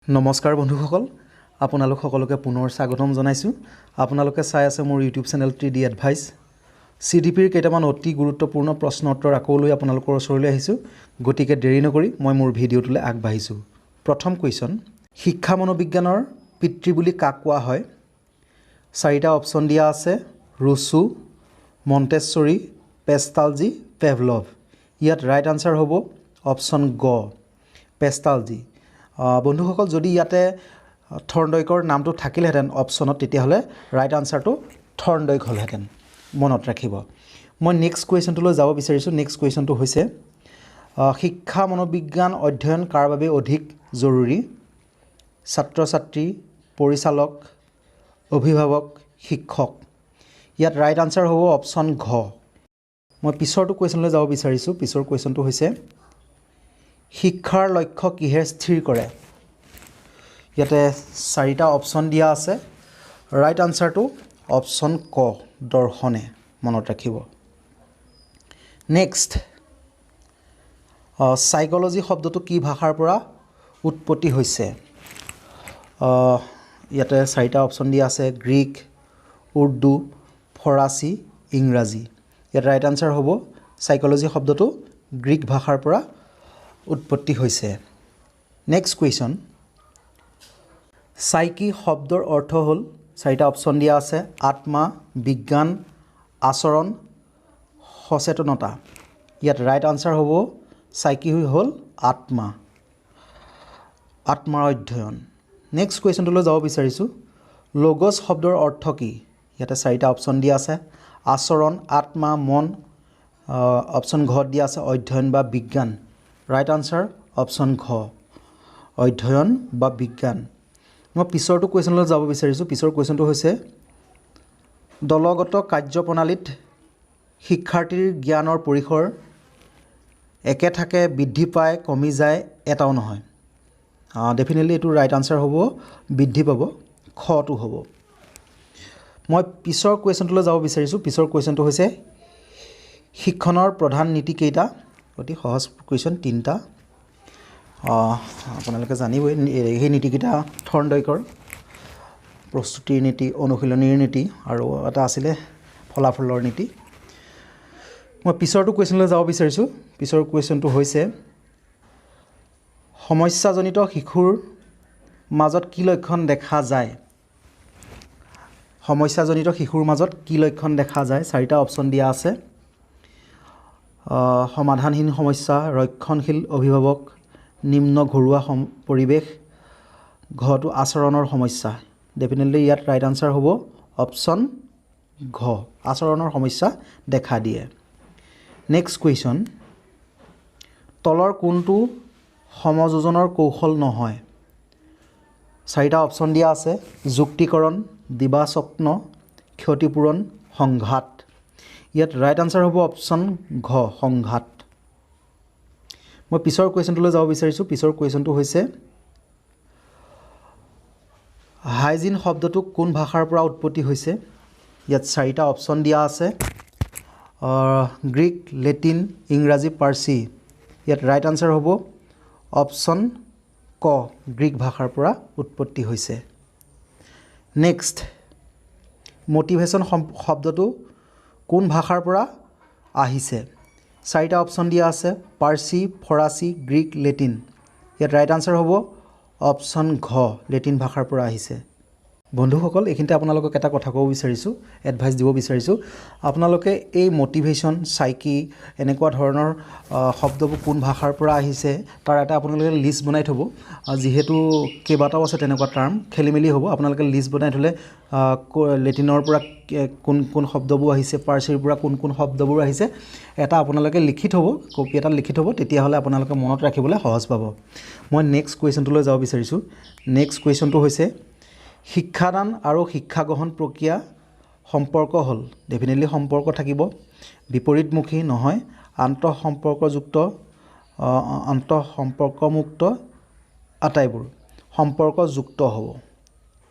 নমস্কাৰ বন্ধুসকল, আপোনালোক সকলোকে পুনৰ স্বাগতম জনাইছোঁ। আপোনালোকে চাই আছে মোৰ ইউটিউব চেনেল 3D advice. চিডিপিৰ কেইটামান অতি গুৰুত্বপূৰ্ণ প্ৰশ্ন উত্তৰ আকৌ লৈ আপোনালোকৰ ওচৰলৈ আহিছোঁ। গতিকে দেৰি নকৰি মই মোৰ ভিডিঅ'টোলৈ আগবাঢ়িছোঁ। প্ৰথম কুৱেশ্যন, শিক্ষা মনোবিজ্ঞানৰ পিতৃ বুলি কাক কোৱা হয়? চাৰিটা অপশ্যন দিয়া আছে, ৰুচু, মণ্টেশ্বৰী, পেষ্টালজি, পেভলভ। ইয়াত ৰাইট আনচাৰ হ'ব অপশ্যন গ, পেষ্টালজি। বন্ধুসকল, যদি ইয়াতে থৰ্ণডইকৰ নামটো থাকিলহেঁতেন অপশ্যনত, তেতিয়াহ'লে ৰাইট আনচাৰটো থৰ্ণডইক হ'লহেঁতেন, মনত ৰাখিব। মই নেক্সট কুৱেশ্যনটোলৈ যাব বিচাৰিছোঁ। নেক্সট কুৱেশ্যনটো হৈছে, শিক্ষা মনোবিজ্ঞান অধ্যয়ন কাৰ বাবে অধিক জৰুৰী? ছাত্ৰ ছাত্ৰী, পৰিচালক, অভিভাৱক, শিক্ষক। ইয়াত ৰাইট আনচাৰ হ'ব অপশ্যন ঘ। মই পিছৰটো কুৱেশ্যনলৈ যাব বিচাৰিছোঁ। পিছৰ কুৱেশ্যনটো হৈছে, শিক্ষাৰ লক্ষ্য কিহে স্থিৰ কৰে? ইয়াতে চাৰিটা অপশ্যন দিয়া আছে। ৰাইট আনচাৰটো অপশ্যন ক, দৰ্শনে, মনত ৰাখিব। নেক্সট, চাইক'লজি শব্দটো কি ভাষাৰ পৰা উৎপত্তি হৈছে? ইয়াতে চাৰিটা অপশ্যন দিয়া আছে, গ্ৰীক, উৰ্দু, ফৰাচী, ইংৰাজী। ইয়াত ৰাইট আনচাৰ হ'ব চাইক'লজি শব্দটো গ্ৰীক ভাষাৰ পৰা উৎপত্তি হৈছে। নেক্সট কুৱেশ্যন, চাইকি শব্দৰ অৰ্থ হ'ল? চাৰিটা অপশ্যন দিয়া আছে, আত্মা, বিজ্ঞান, আচৰণ, সচেতনতা। ইয়াত ৰাইট আনচাৰ হ'ব চাইকি হ'ল আত্মা, আত্মাৰ অধ্যয়ন। নেক্সট কুৱেশ্যনটোলৈ যাব বিচাৰিছোঁ। লগছ শব্দৰ অৰ্থ কি? ইয়াতে চাৰিটা অপশ্যন দিয়া আছে, আচৰণ, আত্মা, মন। অপশ্যন ঘত দিয়া আছে অধ্যয়ন বা বিজ্ঞান। ৰাইট আনচাৰ অপশ্যন ঘ, অধ্যয়ন বা বিজ্ঞান। মই পিছৰটো কুৱেশ্যনলৈ যাব বিচাৰিছোঁ। পিছৰ কুৱেশ্যনটো হৈছে, দলগত কাৰ্যপ্ৰণালীত শিক্ষাৰ্থীৰ জ্ঞানৰ পৰিসৰ একে থাকে, বৃদ্ধি পায়, কমি যায়, এটাও নহয়। ডেফিনেটলি এইটো ৰাইট আনচাৰ হ'ব বৃদ্ধি পাব, খটো হ'ব। মই পিছৰ কুৱেশ্যনটোলৈ যাব বিচাৰিছোঁ। পিছৰ কুৱেশ্যনটো হৈছে, শিক্ষণৰ প্ৰধান নীতি কেইটা? অতি সহজ কুৱেশ্যন, তিনিটা। আপোনালোকে জানিবই সেই নীতিকেইটা থৰ্ণডইকৰ প্ৰস্তুতিৰ নীতি, অনুশীলনীৰ নীতি আৰু এটা আছিলে ফলাফলৰ নীতি। মই পিছৰটো কুৱেশ্যনলৈ যাব বিচাৰিছোঁ। পিছৰ কুৱেশ্যনটো হৈছে, সমস্যাজনিত শিশুৰ মাজত কি লক্ষণ দেখা যায়? সমস্যাজনিত শিশুৰ মাজত কি লক্ষণ দেখা যায়? চাৰিটা অপশ্যন দিয়া আছে, সমাধানহীন সমস্যা, ৰক্ষণশীল অভিভাৱক, নিম্ন ঘৰুৱা পৰিৱেশ, ঘটো আচৰণৰ সমস্যা। ডেফিনেটলি ইয়াত ৰাইট আনচাৰ হ'ব অপশ্যন ঘ, আচৰণৰ সমস্যা দেখা দিয়ে। নেক্সট কুৱেশ্যন, তলৰ কোনটো সমযোজনৰ কৌশল নহয়? চাৰিটা অপশ্যন দিয়া আছে, যুক্তিকৰণ, দিবাস্বপ্ন, ক্ষতিপূৰণ, সংঘাত। ইয়াত ৰাইট আনচাৰ হ'ব অপশ্যন ঘ, সংঘাত। মই পিছৰ কুৱেশ্যনটোলৈ যাব বিচাৰিছোঁ। পিছৰ কুৱেশ্যনটো হৈছে, হাইজিন শব্দটো কোন ভাষাৰ পৰা উৎপত্তি হৈছে? ইয়াত চাৰিটা অপশ্যন দিয়া আছে, গ্ৰীক, লেটিন, ইংৰাজী, পাৰ্চী। ইয়াত ৰাইট আনচাৰ হ'ব অপশ্যন ক, গ্ৰীক ভাষাৰ পৰা উৎপত্তি হৈছে। নেক্সট, মটিভেশ্যন শব্দটো কোন ভাষাৰ পৰা আহিছে? চাৰিটা অপশ্যন দিয়া আছে, পাৰ্চী, ফৰাচী, গ্ৰীক, লেটিন। ইয়াত ৰাইট আনচাৰ হ'ব অপশ্যন ঘ, লেটিন ভাষাৰ পৰা আহিছে। বন্ধুসকল, এইখিনিতে আপোনালোকক এটা কথা ক'ব বিচাৰিছোঁ, এডভাইচ দিব বিচাৰিছোঁ। আপোনালোকে এই মটিভেশ্যন, চাইকি এনেকুৱা ধৰণৰ শব্দবোৰ কোন ভাষাৰ পৰা আহিছে তাৰ এটা আপোনালোকে লিষ্ট বনাই থ'ব। যিহেতু কেইবাটাও আছে তেনেকুৱা টাৰ্ম, খেলি মেলি হ'ব। আপোনালোকে লিষ্ট বনাই থ'লে লেটিনৰ পৰা কোন কোন শব্দবোৰ আহিছে, পাৰ্চীৰ পৰা কোন কোন শব্দবোৰ আহিছে, এটা আপোনালোকে লিখি থ'ব, কপি এটাত লিখি থ'ব, তেতিয়াহ'লে আপোনালোকে মনত ৰাখিবলৈ সহজ পাব। মই নেক্সট কুৱেশ্যনটোলৈ যাব বিচাৰিছোঁ। নেক্সট কুৱেশ্যনটো হৈছে, শিক্ষাদান আৰু শিক্ষা গ্ৰহণ প্ৰক্ৰিয়া সম্পৰ্ক হ'ল? ডেফিনেটলি সম্পৰ্ক থাকিব, বিপৰীতমুখী নহয়, আন্তঃসম্পৰ্কযুক্ত, আন্তঃসম্পৰ্কমুক্ত, আটাইবোৰ সম্পৰ্কযুক্ত হ'ব,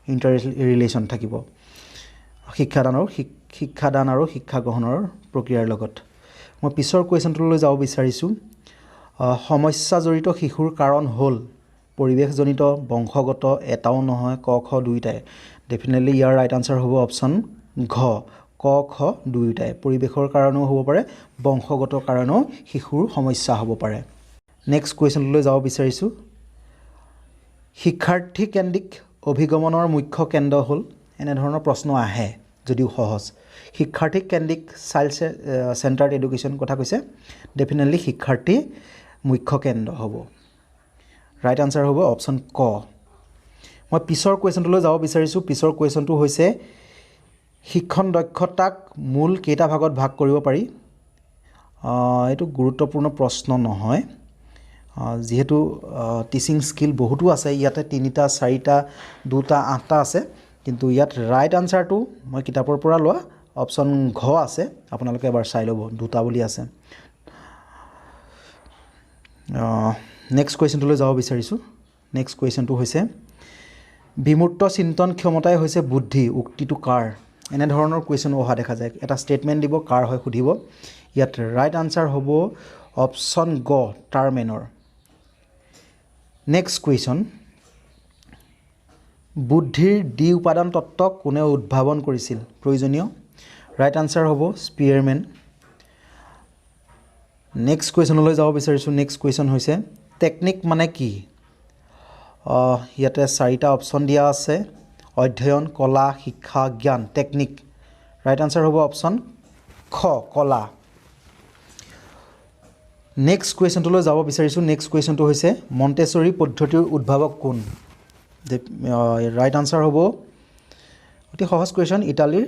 ইণ্টাৰ ৰিলেশ্যন থাকিব শিক্ষাদান আৰু শিক্ষা গ্ৰহণৰ প্ৰক্ৰিয়াৰ লগত। মই পিছৰ কুৱেশ্যনটোলৈ যাব বিচাৰিছোঁ। সমস্যাজড়িত শিশুৰ কাৰণ হ'ল? পৰিৱেশজনিত, বংশগত, এটাও নহয়, ক খ দুয়োটাই। ডেফিনেটলি ইয়াৰ ৰাইট আনচাৰ হ'ব অপশ্যন ঘ, ক খ দুয়োটাই। পৰিৱেশৰ কাৰণেও হ'ব পাৰে, বংশগত কাৰণেও শিশুৰ সমস্যা হ'ব পাৰে। নেক্সট কুৱেশ্যনটোলৈ যাব বিচাৰিছোঁ। শিক্ষাৰ্থী কেন্দ্ৰিক অভিগমনৰ মুখ্য কেন্দ্ৰ হ'ল, এনেধৰণৰ প্ৰশ্ন আহে যদিও সহজ। শিক্ষাৰ্থী কেন্দ্ৰিক চাইল্ড চেণ্টাৰ্ড এডুকেশ্যন কথা কৈছে, ডেফিনেটলি শিক্ষাৰ্থী মুখ্য কেন্দ্ৰ হ'ব। ৰাইট আনচাৰ হ'ব অপশ্যন ক। মই পিছৰ কুৱেশ্যনটোলৈ যাব বিচাৰিছোঁ। পিছৰ কুৱেশ্যনটো হৈছে শিক্ষণ দক্ষতাক মূল কেইটা ভাগত ভাগ কৰিব পাৰি? এইটো গুৰুত্বপূৰ্ণ প্ৰশ্ন নহয়, যিহেতু টিচিং স্কিল বহুতো আছে, ইয়াতে 3টা, 4টা, 2টা, 8টা আছে, কিন্তু ইয়াত ৰাইট আনচাৰটো মই কিতাপৰ পৰা লোৱা অপশ্যন ঘ আছে, আপোনালোকে এবাৰ চাই ল'ব, 2টা বুলি আছে। নেক্সট কুৱেশ্যনটোলৈ যাব বিচাৰিছোঁ। নেক্সট কুৱেশ্যনটো হৈছে বিমূৰ্ত চিন্তন ক্ষমতাই হৈছে বুদ্ধি, উক্তিটো কাৰ? এনেধৰণৰ কুৱেশ্যনো অহা দেখা যায়। এটা ষ্টেটমেণ্ট দিব, কাৰ হয় সুধিব। ইয়াত ৰাইট আনচাৰ হ'ব অপশ্যন গ, টাৰমেনৰ। নেক্সট কুৱেশ্যন, বুদ্ধিৰ দ্বি উপাদান তত্ত্ব কোনে উদ্ভাৱন কৰিছিল? প্ৰয়োজনীয়। ৰাইট আনচাৰ হ'ব স্পিয়াৰমেন। নেক্সট কুৱেশ্যনলৈ যাব বিচাৰিছোঁ। নেক্সট কুৱেশ্যন হৈছে টেকনিক মানে কি? ইয়াতে 4টা অপশ্যন দিয়া আছে, অধ্যয়ন, কলা, শিক্ষা, জ্ঞান। টেকনিক ৰাইট আনচাৰ হ'ব অপশ্যন খ, কলা। নেক্সট কুৱেশ্যনটোলৈ যাব বিচাৰিছোঁ। নেক্সট কুৱেশ্যনটো হৈছে মণ্টেছৰী পদ্ধতিৰ উদ্ভাৱক কোন? ৰাইট আনচাৰ হ'ব অতি সহজ কুৱেশ্যন, ইটালীৰ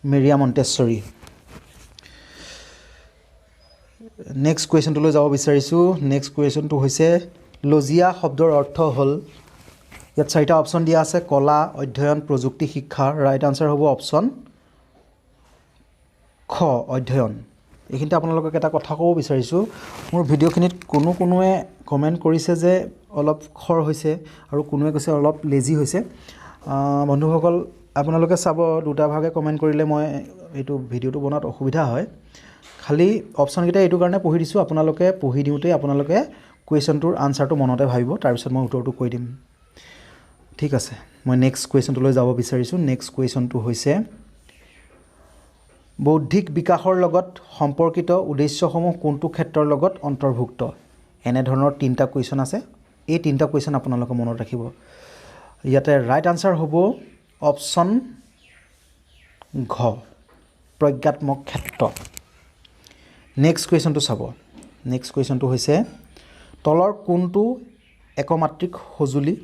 মেৰিয়া মণ্টেছৰী। নেক্সট কুৱেশ্যনটোলৈ যাব বিচাৰিছোঁ। নেক্সট কুৱেশ্যনটো হৈছে লজিয়া শব্দৰ অৰ্থ হ'ল, ইয়াত 4টা অপশ্যন দিয়া আছে, কলা, অধ্যয়ন, প্ৰযুক্তি, শিক্ষা। ৰাইট আনচাৰ হ'ব অপশ্যন খ, অধ্যয়ন। এইখিনিতে আপোনালোকক এটা কথা ক'ব বিচাৰিছোঁ, মোৰ ভিডিঅ'খিনিত কোনোৱে কমেণ্ট কৰিছে যে অলপ খৰ হৈছে আৰু কোনোৱে কৈছে অলপ লেজি হৈছে। বন্ধুসকল, আপোনালোকে চাব, দুটা ভাগে কমেণ্ট কৰিলে মই এইটো ভিডিঅ'টো বনোৱাত অসুবিধা হয়। খালি অপশ্যনকেইটা এইটো কাৰণে পঢ়ি দিছোঁ, আপোনালোকে পঢ়ি দিওঁতে আপোনালোকে কুৱেশ্যনটোৰ আনচাৰটো মনতে ভাবিব, তাৰপিছত মই উত্তৰটো কৈ দিম। ঠিক আছে, মই নেক্সট কুৱেশ্যনটোলৈ যাব বিচাৰিছোঁ। নেক্সট কুৱেশ্যনটো হৈছে বৌদ্ধিক বিকাশৰ লগত সম্পৰ্কিত উদ্দেশ্যসমূহ কোনটো ক্ষেত্ৰৰ লগত অন্তৰ্ভুক্ত? এনেধৰণৰ 3টা কুৱেশ্যন আছে, এই 3টা কুৱেশ্যন আপোনালোকে মনত ৰাখিব। ইয়াতে ৰাইট আনচাৰ হ'ব অপশ্যন ঘ, প্ৰজ্ঞাত্মক ক্ষেত্ৰ। নেক্সট কুৱেশ্যনটো চাব। নেক্সট কুৱেশ্যনটো হৈছে তলৰ কোনটো একমাত্ৰিক সঁজুলি?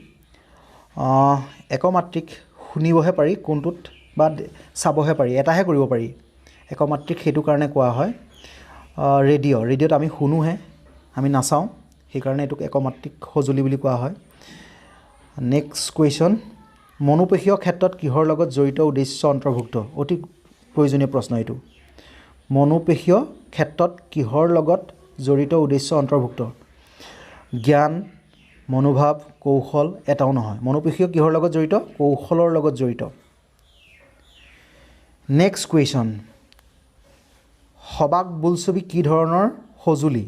একমাত্ৰিক শুনিবহে পাৰি, কোনটোত বা চাবহে পাৰি, এটাহে কৰিব পাৰি, একমাত্ৰিক সেইটো কাৰণে কোৱা হয়। ৰেডিঅ', ৰেডিঅ'ত আমি শুনোহে, আমি নাচাওঁ, সেইকাৰণে এইটোক একমাত্ৰিক সঁজুলি বুলি কোৱা হয়। নেক্সট কুৱেশ্যন, মনোপেশীয় ক্ষেত্ৰত কিহৰ লগত জড়িত উদ্দেশ্য অন্তৰ্ভুক্ত? অতি প্ৰয়োজনীয় প্ৰশ্ন এইটো। মনোপেশীয় ক্ষেত্ৰত কিহৰ লগত জড়িত উদ্দেশ্য অন্তৰ্ভুক্ত? জ্ঞান, মনোভাৱ, কৌশল, এটাও নহয়। মনোপেশীয় কিহৰ লগত জড়িত? কৌশলৰ লগত জড়িত। নেক্সট কুৱেশ্যন, সবাক বোলছবি কি ধৰণৰ সঁজুলি?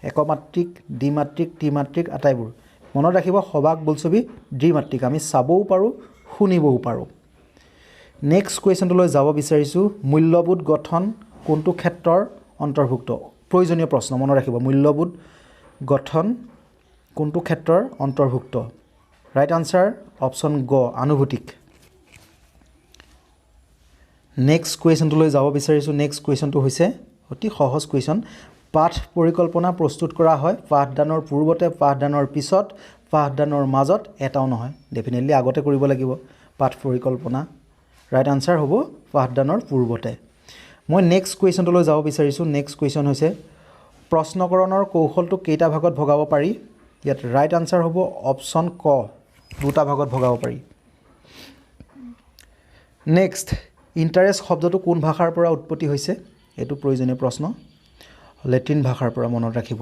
একমাত্ৰিক, দ্বিমাত্ৰিক, ত্ৰিমাত্ৰিক, আটাইবোৰ। মনত ৰাখিব, সবাক বোলছবি দ্বিমাত্ৰিক, আমি চাবও পাৰোঁ, শুনিবও পাৰোঁ। নেক্সট কুৱেশ্যনটোলৈ যাব বিচাৰিছোঁ। মূল্যবোধ গঠন কোনটো ক্ষেত্ৰৰ অন্তৰ্ভুক্ত? প্ৰয়োজনীয় প্ৰশ্ন, মনত ৰাখিব, মূল্যবোধ গঠন কোনটো ক্ষেত্ৰৰ অন্তৰ্ভুক্ত? ৰাইট আনচাৰ অপশ্যন গ, আনুভূতিক। নেক্সট কুৱেশ্যনটোলৈ যাব বিচাৰিছোঁ। নেক্সট কুৱেশ্যনটো হৈছে অতি সহজ কুৱেশ্যন, পাঠ পৰিকল্পনা প্ৰস্তুত কৰা হয় পাঠদানৰ পূৰ্বতে, পাঠদানৰ পিছত, পাঠদানৰ মাজত, এটাও নহয়। ডেফিনেটলি আগতে কৰিব লাগিব পাঠ পৰিকল্পনা। ৰাইট আনচাৰ হ'ব পাঠদানৰ পূৰ্বতে। মই নেক্সট কুৱেশ্যনটোলৈ যাব বিচাৰিছোঁ। নেক্সট কুৱেশ্যন হৈছে প্ৰশ্নকৰণৰ কৌশলটো কেইটা ভাগত ভগাব পাৰি? ইয়াত ৰাইট আনচাৰ হ'ব অপশ্যন ক, 2টা ভাগত ভগাব পাৰি। নেক্সট, ইণ্টাৰেষ্ট শব্দটো কোন ভাষাৰ পৰা উৎপত্তি হৈছে? এইটো প্ৰয়োজনীয় প্ৰশ্ন, লেটিন ভাষাৰ পৰা, মনত ৰাখিব।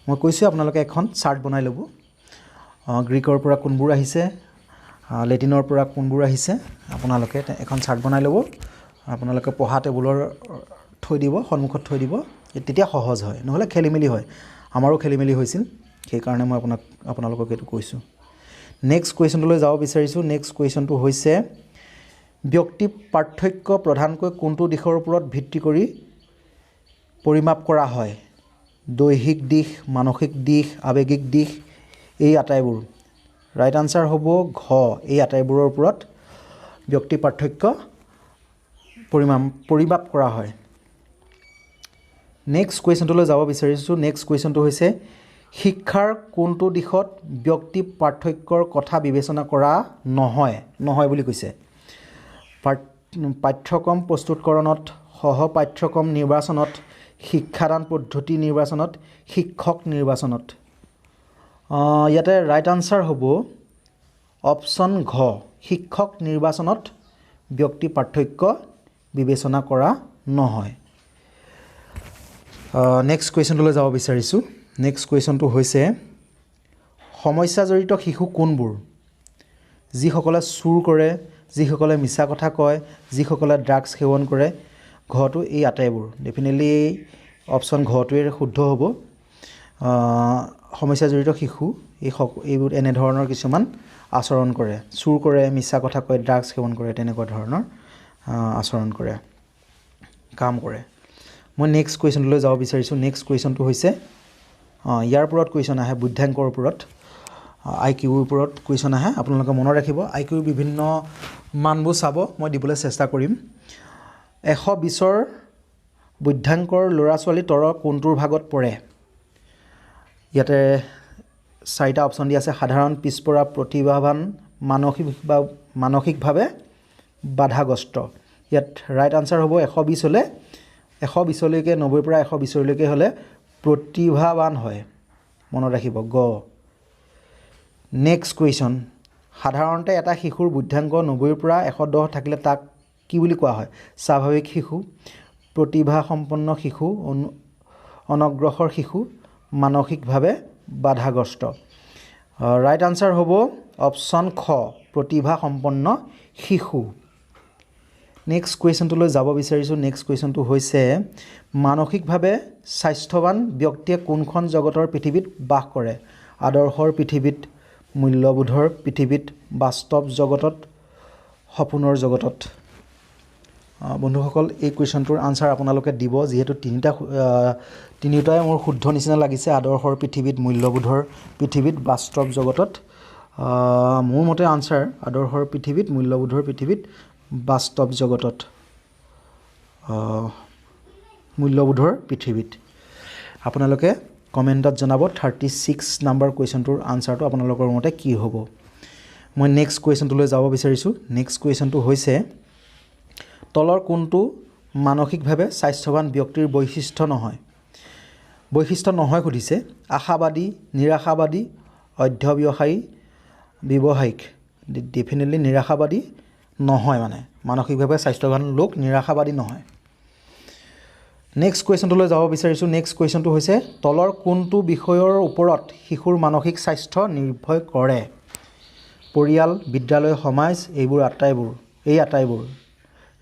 মই কৈছোঁ আপোনালোকে এখন চাৰ্ট বনাই ল'ব, গ্ৰীকৰ পৰা কোনবোৰ আহিছে, লেটিনৰ পৰা কোনবোৰ আহিছে, আপোনালোকে এখন চাৰ্ট বনাই ল'ব, আপোনালোকে পঢ়া টেবুলৰ থৈ দিব, সন্মুখত থৈ দিব, তেতিয়া সহজ হয়, নহ'লে খেলি মেলি হয়। আমাৰো খেলি মেলি হৈছিল। সেইকাৰণে মই আপোনালোকক এইটো কৈছোঁ। নেক্সট কুৱেশ্যনটোলৈ যাব বিচাৰিছোঁ। নেক্সট কুৱেশ্যনটো হৈছে ব্যক্তি পাৰ্থক্য প্ৰধানকৈ কোনটো দিশৰ ওপৰত ভিত্তি কৰি পৰিমাপ কৰা হয়? দৈহিক দিশ, মানসিক দিশ, আৱেগিক দিশ, এই আটাইবোৰ। ৰাইট আনচাৰ হ'ব ঘ, এই আটাইবোৰৰ ওপৰত ব্যক্তি পাৰ্থক্য পৰিমাপ কৰা হয়। নেক্সট কুৱেশ্যনটোলৈ যাব বিচাৰিছোঁ। নেক্সট কুৱেশ্যনটো হৈছে শিক্ষাৰ কোনটো দিশত ব্যক্তি পাৰ্থক্যৰ কথা বিবেচনা কৰা নহয়? নহয় বুলি কৈছে। পাঠ্যক্ৰম প্ৰস্তুতকৰণত, সহ পাঠ্যক্ৰম নিৰ্বাচনত, শিক্ষাদান পদ্ধতি নিৰ্বাচনত, শিক্ষক নিৰ্বাচনত। ইয়াতে ৰাইট আনচাৰ হ'ব অপশ্যন ঘ, শিক্ষক নিৰ্বাচনত ব্যক্তি পাৰ্থক্য বিবেচনা কৰা নহয়। নেক্সট কুৱেশ্যনটোলৈ যাব বিচাৰিছোঁ। নেক্সট কুৱেশ্যনটো হৈছে সমস্যাজড়িত শিশু কোনবোৰ? যিসকলে চুৰ কৰে, যিসকলে মিছা কথা কয়, যিসকলে ড্ৰাগছ সেৱন কৰে। ঘটো এই আটাইবোৰ। ডেফিনেটলি অপশ্যন ঘটোৱে শুদ্ধ হ'ব। সমস্যাজড়িত শিশু এইবোৰ এনেধৰণৰ কিছুমান আচৰণ কৰে, চুৰ কৰে, মিছা কথা কয়, ড্ৰাগছ সেৱন কৰে, তেনেকুৱা ধৰণৰ আচৰণ কৰে, কাম কৰে। মই নেক্সট কুৱেশ্যনটোলৈ যাব বিচাৰিছোঁ। নেক্সট কুৱেশ্যনটো হৈছে ইয়াৰ ওপৰত কুৱেশ্যন আহে, বুদ্ধ্যাংকৰ ওপৰত, আই কিউৰ ওপৰত কুৱেশ্যন আহে। আপোনালোকে মনত ৰাখিব আই কিউৰ বিভিন্ন মানবোৰ চাব, মই দিবলৈ চেষ্টা কৰিম। 120ৰ বুদ্ধ্যাংকৰ ল'ৰা ছোৱালী তলৰ কোনটোৰ ভাগত পৰে? ইয়াতে চাৰিটা অপশ্যন দি আছে, সাধাৰণ, পিছপৰা, প্ৰতিভাৱান, মানসিক বা মানসিকভাৱে বাধাগ্ৰস্ত। ইয়াত ৰাইট আনচাৰ হ'ব 120 হ'লে, 120লৈকে, 90ৰ পৰা 120লৈকে হ'লে প্ৰতিভাৱান হয়, মনত ৰাখিব গ। নেক্সট কুৱেশ্যন, সাধাৰণতে এটা শিশুৰ বুদ্ধ্যাংক 90ৰ পৰা 110 থাকিলে তাক কি বুলি কোৱা হয়? স্বাভাৱিক শিশু, প্ৰতিভাসম্পন্ন শিশু, অনগ্ৰসৰ শিশু, মানসিকভাৱে বাধাগ্ৰস্ত। ৰাইট আনচাৰ হ'ব অপশ্যন খ, প্ৰতিভাসম্পন্ন শিশু। নেক্সট কুৱেশ্যনটোলৈ যাব বিচাৰিছোঁ। নেক্সট কুৱেশ্যনটো হৈছে মানসিকভাৱে স্বাস্থ্যৱান ব্যক্তিয়ে কোনখন জগতৰ পৃথিৱীত বাস কৰে? আদৰ্শৰ পৃথিৱীত, মূল্যবোধৰ পৃথিৱীত, বাস্তৱ জগতত, সপোনৰ জগতত। বন্ধুসকল, এই কুৱেশ্যনটোৰ আনচাৰ আপোনালোকে দিব, যিহেতু তিনিওটাই মোৰ শুদ্ধ নিচিনা লাগিছে, আদৰ্শৰ পৃথিৱীত, মূল্যবোধৰ পৃথিৱীত, বাস্তৱ জগতত। মোৰ মতে আনচাৰ আদৰ্শৰ পৃথিৱীত, মূল্যবোধৰ পৃথিৱীত, বাস্তৱ জগতত, মূল্যবোধৰ পৃথিৱীত। আপোনালোকে কমেণ্টত জনাব 36 নাম্বাৰ কুৱেশ্যনটোৰ আনচাৰটো আপোনালোকৰ মতে কি হ'ব। মই নেক্সট কুৱেশ্যনটোলৈ যাব বিচাৰিছোঁ। নেক্সট কুৱেশ্যনটো হৈছে তলৰ কোনটো মানসিকভাৱে স্বাস্থ্যৱান ব্যক্তিৰ বৈশিষ্ট্য নহয়? বৈশিষ্ট্য নহয় সুধিছে। আশাবাদী, নিৰাশাবাদী, অধ্যৱসায়ী, ব্যৱসায়িক। ডেফিনেটলি নিৰাশাবাদী নহয়, মানে মানসিকভাৱে স্বাস্থ্যৱান লোক নিৰাশাবাদী নহয়। নেক্সট কুৱেশ্যনটোলৈ যাব বিচাৰিছোঁ। নেক্সট কুৱেশ্যনটো হৈছে তলৰ কোনটো বিষয়ৰ ওপৰত শিশুৰ মানসিক স্বাস্থ্য নিৰ্ভৰ কৰে? পৰিয়াল, বিদ্যালয়, সমাজ, এইবোৰ আটাইবোৰ, এই আটাইবোৰ।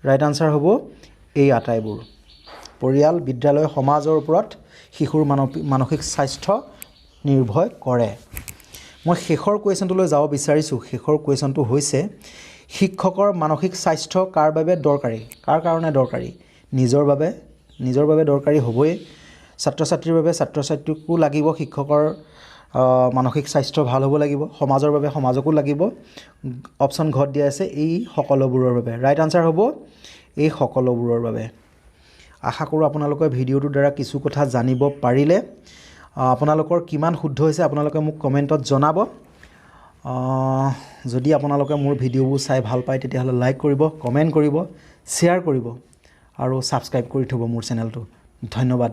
ৰাইট আনচাৰ হ'ব এই আটাইবোৰ। পৰিয়াল, বিদ্যালয়, সমাজৰ ওপৰত শিশুৰ মানসিক স্বাস্থ্য নিৰ্ভৰ কৰে। মই শেষৰ কুৱেশ্যনটোলৈ যাব বিচাৰিছোঁ। শেষৰ কুৱেশ্যনটো হৈছে শিক্ষকৰ মানসিক স্বাস্থ্য কাৰ বাবে দৰকাৰী? কাৰ কাৰণে দৰকাৰী? নিজৰ বাবে, নিজৰ বাবে দৰকাৰী হ'বই। ছাত্ৰ ছাত্ৰীৰ বাবে, ছাত্ৰ ছাত্ৰীকো লাগিব শিক্ষকৰ মানসিক স্বাস্থ্য ভাল হ'ব লাগিব। সমাজৰ বাবে, সমাজকো লাগিব। অপশ্যন ঘৰত দিয়া আছে এই সকলোবোৰৰ বাবে। ৰাইট আনচাৰ হ'ব এই সকলোবোৰৰ বাবে। আশা কৰোঁ আপোনালোকে ভিডিঅ'টোৰ দ্বাৰা কিছু কথা জানিব পাৰিলে। আপোনালোকৰ কিমান শুদ্ধ হৈছে আপোনালোকে মোক কমেণ্টত জনাব। যদি আপোনালোকে মোৰ ভিডিঅ'বোৰ চাই ভাল পায় তেতিয়াহ'লে লাইক কৰিব, কমেণ্ট কৰিব, শ্বেয়াৰ কৰিব আৰু ছাবস্ক্ৰাইব কৰি থ'ব মোৰ চেনেলটো। ধন্যবাদ।